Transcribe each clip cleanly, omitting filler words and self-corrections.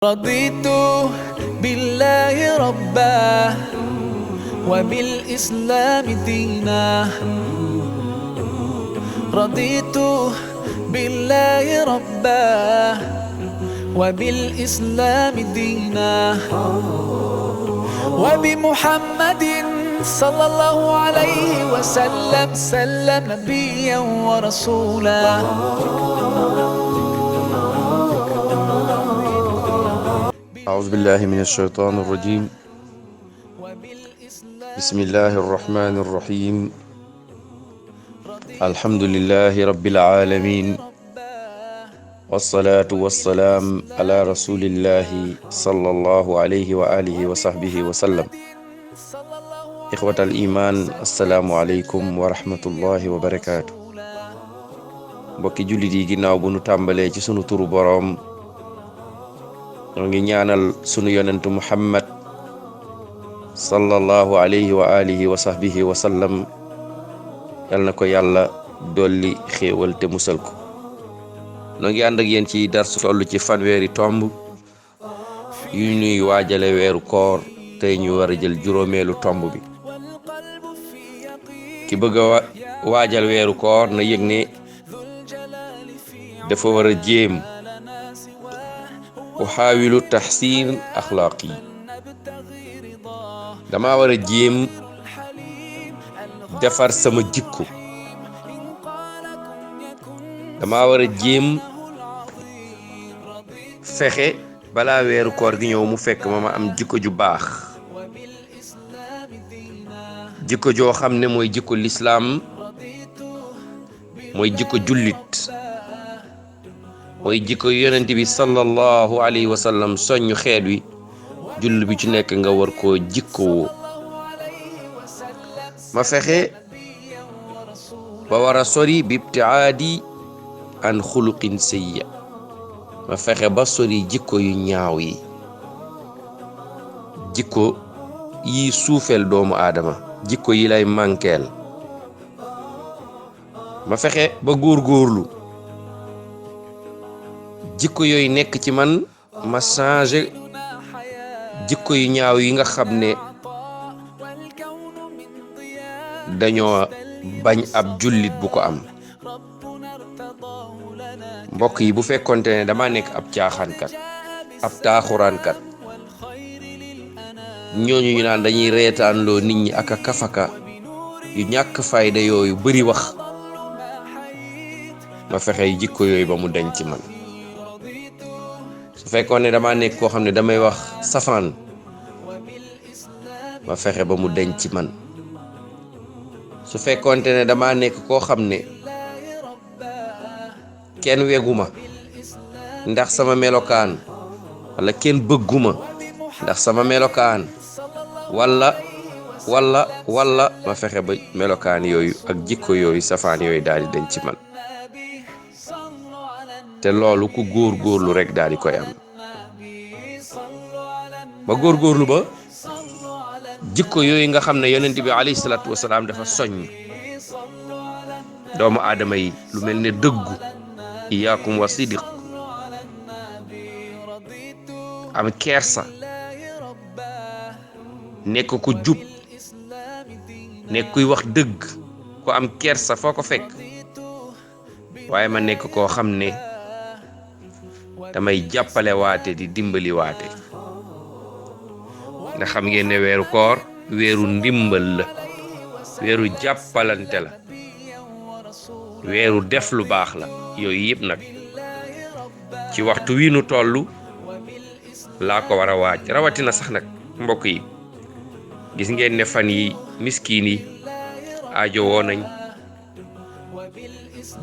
رضيت بالله ربا وبالإسلام دينا. رضيت بالله ربا وبالإسلام دينا وبمحمد صلى الله عليه وسلم نبيا ورسولا. أعوذ بالله من الشيطان الرجيم. بسم الله الرحمن الرحيم. الحمد لله رب العالمين، والصلاة والسلام على رسول الله صلى الله عليه وآله وصحبه وسلم. إخوة الإيمان، السلام عليكم ورحمة الله وبركاته. mbokki jullit yi, ginnaaw bu nu tàmbalee ci sunu turu boroom, ñoo ngi ñaanal sunu yonentu Muhammad sallallahu alayhi wa alihi wa sahbihi wa sallam, yal na ko yàlla dolli xéewal te musal ko. noo ngi ànd ak yéen ci darsu tollu ci fanweeri tomb yu ñuy waajale weeru koor, tey ñu war a jël juróomeelu tomb bi. ki bëgg a waajal weeru koor na yëg ne dafa war a jéem uxaawilu taxsiin axlaaqi. dama war a jéem defar sama jikko. dama war a jéem fexe balaa weeru koor gi ñëw mu fekk ma am jikko ju baax, jikko joo xam ne mooy jikko lislaam, mooy jikko jullit, mooy jikko yonent bi sallallahu alayhi wa sallam soññu xeet wi jull bi ci nekk nga war koo jikkowoo. ma fexe ba war a sori bi ibtiaadi an xuluqin sayya. ma fexe ba sori jikko yu ñaaw yi, jikko yi suufeel doomu aadama, jikko yi lay mànkeel. ma fexe ba góorgóorlu jikko yooyu nekk ci man, ma changé jikko yu ñaaw yi nga xam ne dañoo bañ ab jullit bu ko am. mbokk yi, bu fekkonte ne dama nekk ab caaxaankat, ab taaxuraankat, ñooñu ñu naan dañuy reetaanloo nit ñi ak a kafaka yu ñàkk fayda yooyu bari wax, ma fexe jikko yooyu ba mu deñ ci man. su fekkoon ne dama nekk koo xam ne damay wax safaan, ma fexe ba mu deñ ci man. su fekkoonte ne dama nekk koo xam ne kenn weguma ndax sama melokaan, wala kenn bëgguma ndax sama melokaan, wala ma fexe ba melokaan yooyu ak jikko yooyu safaan yooyu daal di deñ ci man. te loolu ku góorgóorlu rek daal di koy am. ba góorgóorlu ba jikko yooyu nga xam ne yonent bi alayhi salaatu wasalaam dafa soññ doomu aadama yi, lu mel ne dëggu, iyaakum wa sidiq, am kersa, nekk ku jub, nekk kuy wax dëgg, ku am kersa foo ko fekk. waaye ma nekk koo xam ne damay jàppale waate di dimbali waate. nga xam ngeen ne weeru koor weeru ndimbal la, weeru jàppalante la, weeru def lu baax la. yooyu yëpp nag ci waxtu wi nu tollu laa ko war a waaj. rawatina sax nag mbokk yi, gis ngeen ne fan yi miskiin yi aajo woo nañ,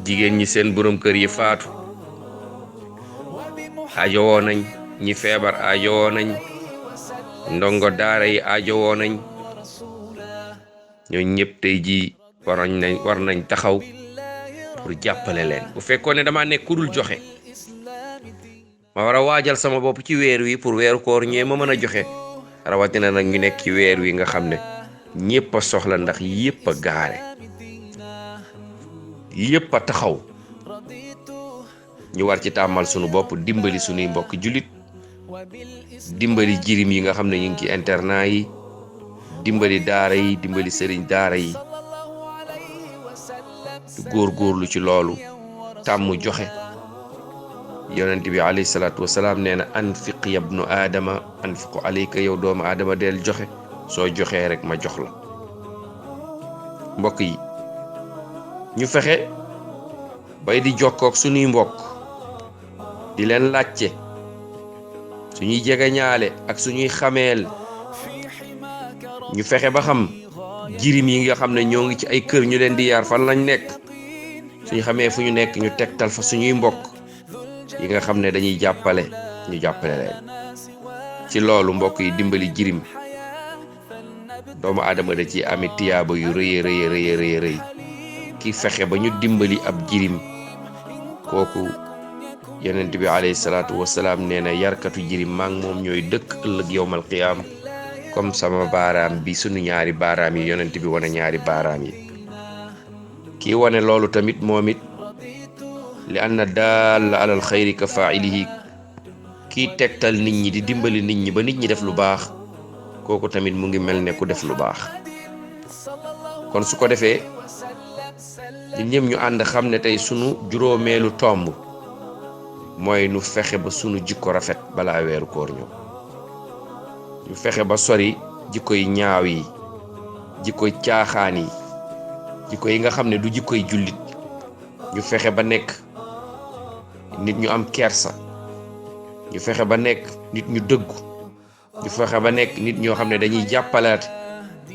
jigéen ñi seen borom kër yi faatu aajo woo nañ, ñi feebar aajo woo nañ, ndongo daara yi aajo woo nañ. ñoo ñëpp tey jii war nañ taxaw pour jàppale leen. bu fekkoon ne dama nekk ku dul joxe, ma war a waajal sama bopp ci weer wi pour weeru koor ñee ma mën a joxe. rawatina nag ñu nekk ci weer wi nga xam ne ñëpp a soxla, ndax yëpp a gaare, yëpp a taxaw. ñu war ci tàmmal sunu bopp dimbali sunuy mbokk jullit, dimbali jirim yi nga xam ne ñu ngi ci internat yi, dimbali daara yi, dimbali sëriñ daara yi, góorgóorlu ci loolu, tàmm joxe. yonent bi alayhi salaatu wasalaam nee na anfiq yabnu aadama anfiqu alayka, yow doomu aadama del joxe, soo joxee rek ma jox la. mbokk yi ñu fexe bay di jokkook suñuy mbokk, di leen laajte, suñuy jegeñaale ak suñuy xameel. ñu fexe ba xam jirim yi nga xam ne ñoo ngi ci ay kër ñu leen di yar fan lañ nekk, suñu xamee fu ñu nekk ñu tegtal fa suñuy mbokk yi nga xam ne dañuy jàppale, ñu jàppale leen ci loolu. mbokk yi dimbali jirim doomu aadama da ci ami tiyaaba yu rëy rëy. ki fexe ba ñu dimbali ab jirim, kooku yonent bi alayhi salaatu wasalaam nee na yarkatu jirim maa ngi moom ñooy dëkk ëllëg yowmal qiyaam comme sama baaraam bi, sunu ñaari baaraam yi. yonent bi wane ñaari baaraam yi. kii wane loolu tamit moom it li anna daalla alal xayri ka faa'ilihi, kii tegtal nit ñi di dimbali nit ñi ba nit ñi def lu baax, kooku tamit mu ngi mel ne ku def lu baax. kon su ko defee ñun ñëpp ñu ànd xam ne tey sunu juróomeelu tomb mooy nu fexe ba sunu jikko rafet balaa weeru koor ñëw. ñu fexe ba sori jikkoy ñaaw yi, jikkoy caaxaan yi, jikko yi nga xam ne du jikkoy jullit. ñu fexe ba nekk nit ñu am kersa, ñu fexe ba nekk nit ñu dëggu, ñu fexe ba nekk nit ñoo xam ne dañuy jàppalaate,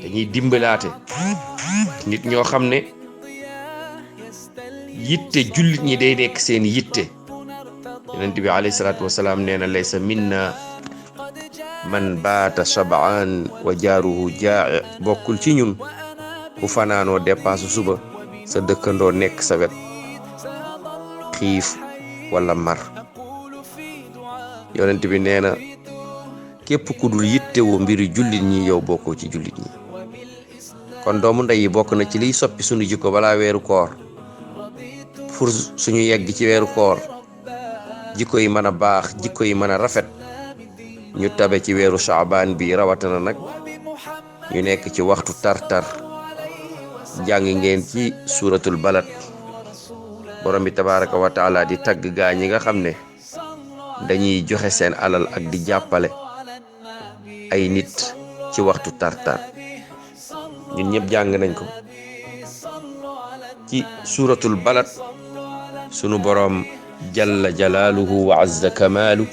dañuy dimbalaate, nit ñoo xam ne yitte jullit ñi day nekk seen yitte. yonent bi alayhi salaatu wasalaam nee na laysa minna man baata shab'an wa jaaruhu jaa'i, bokkul ci ñun ku fanaanoo dépasse suba sa dëkkandoo nekk sa wet xiif wala mar. yonent bi nee na képp ku dul yittewoo mbiri jullit ñi yow bokkoo ci jullit ñi. kon doomu ndey yi bokk na ci liy soppi sunu jikko balaa weeru koor, pour suñu yegg ci weeru koor jikko yi mën a baax, jikko yi mën a rafet, ñu tabe ci weeru Shaabaan bi. rawatana nag ñu nekk ci waxtu tartar. jàng ngeen ci suuratul balad borom bi tabaaraka wa taala di tagg gaa ñi nga xam ne dañuy joxe seen alal ak di jàppale ay nit ci waxtu tartar. ñun ñëpp jàng nañ ko ci suuratul balad. sunu borom jalla jalaaluhu wa azza kamaalu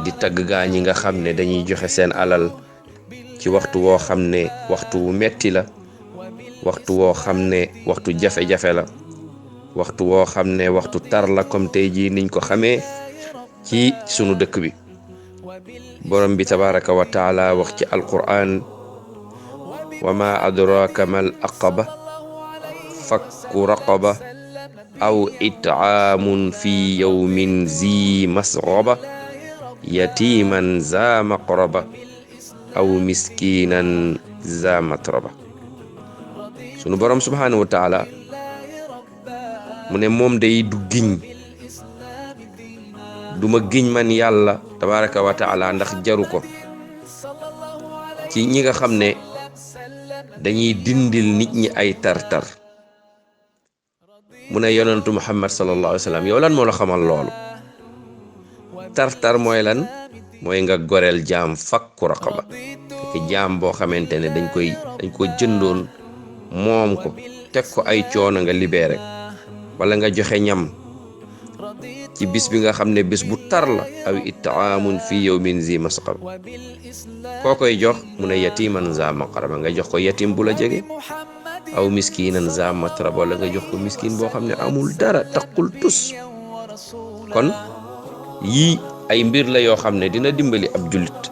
di tagg gaa ñi nga xam ne dañuy joxe seen alal ci waxtu woo xam ne waxtu wu metti la, waxtu woo xam ne waxtu jafe-jafe la, waxtu woo xam ne waxtu tar la, comme tey jii niñ ko xamee ci sunu dëkk bi. borom bi tabaraka wa taala wax ci alquran: wa ma adraka mal aqaba fakku raqaba aw it'aamun fi yawmin zi masghaba yatiman za maqraba aw miskinan za matraba. sunu borom subhanahu wa taala mu ne moom day du giñ, duma giñ man yàlla tabaraka wa taala ndax jaru ko ci ñi nga xam ne dañuy dindil nit ñi ay tartar. mu ne yonentu Muhammad sallallahu alayhi wa sallam, yow lan moo la xamal loolu? tartar mooy lan? mooy nga goreel jaam, fakku raqaba, fekk jaam boo xamante ne dañ ko jëndoon moom ko, teg ko ay coono, nga libéré, wala nga joxe ñam ci bis bi nga xam ne bis bu tar la. aw it'aamun fi yawmin zi masqaba, koo koy jox mu ne yatiman za maqraba, nga jox ko yatim bu la jege. aw miskinan za matraba, wala nga jox ko miskin boo xam ne amul dara, taqul tus. kon yii ay mbir la yoo xam ne dina dimbali ab jullit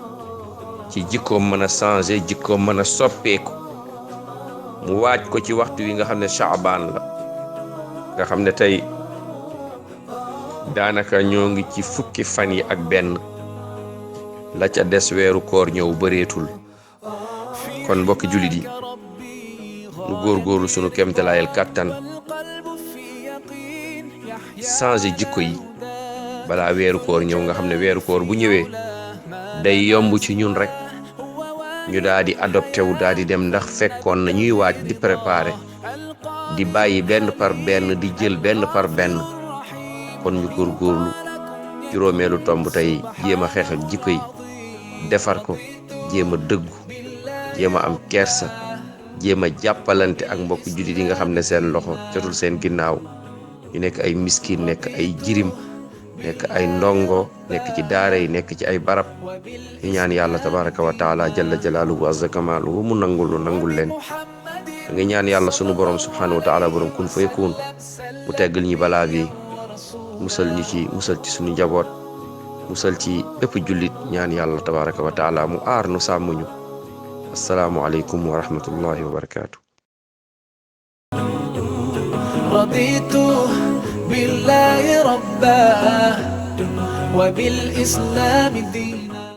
ci jikkoom mën a changer, jikkoom mën a soppeeku, mu waaj ko ci waxtu wi nga xam ne Shaabaan la, nga xam ne tey daanaka ñoo ngi ci fukki fan yi ak benn, la ca des weeru koor ñëw bëreetul. kon mbokki jullit yi nu góorgóorlu sunu kemtalaayal kàttan changer jikko yi balaa weeru koor ñëw, nga xam ne weeru koor bu ñëwee day yomb ci ñun rek ñu daal di adopté wu daal di dem ndax fekkoon na ñuy waaj di préparer di bàyyi benn par benn di jël benn par benn kon ñu góorgóorlu juróomeelu tomb tey jéem a xeex ak jikko yi defar ko jéem a dëggu jéem a am kersa jéem a jàppalante ak mbokk jullit yi nga xam ne seen loxo jotul seen ginnaaw ñu nekk ay miskin nekk ay jirim nekk ay ndongo nekk ci daara yi nekk ci ay barab ñu ñaan yàlla tabaraka wa taala jalla jalaaluhu azza kamaaluhu mu nangul leen nga ñaan yàlla sunu borom subhanahu wa taala borom kun fa yakun mu teggal ñi balaa bi musal ci sunu njaboot musal ci bépp jullit ñaan yàlla tabaraka wa taala mu aar nu sàmm ñu assalaamu aleykum wa rahmatullahi wa barakaatu. رضيت بالله ربا وبالإسلام دينا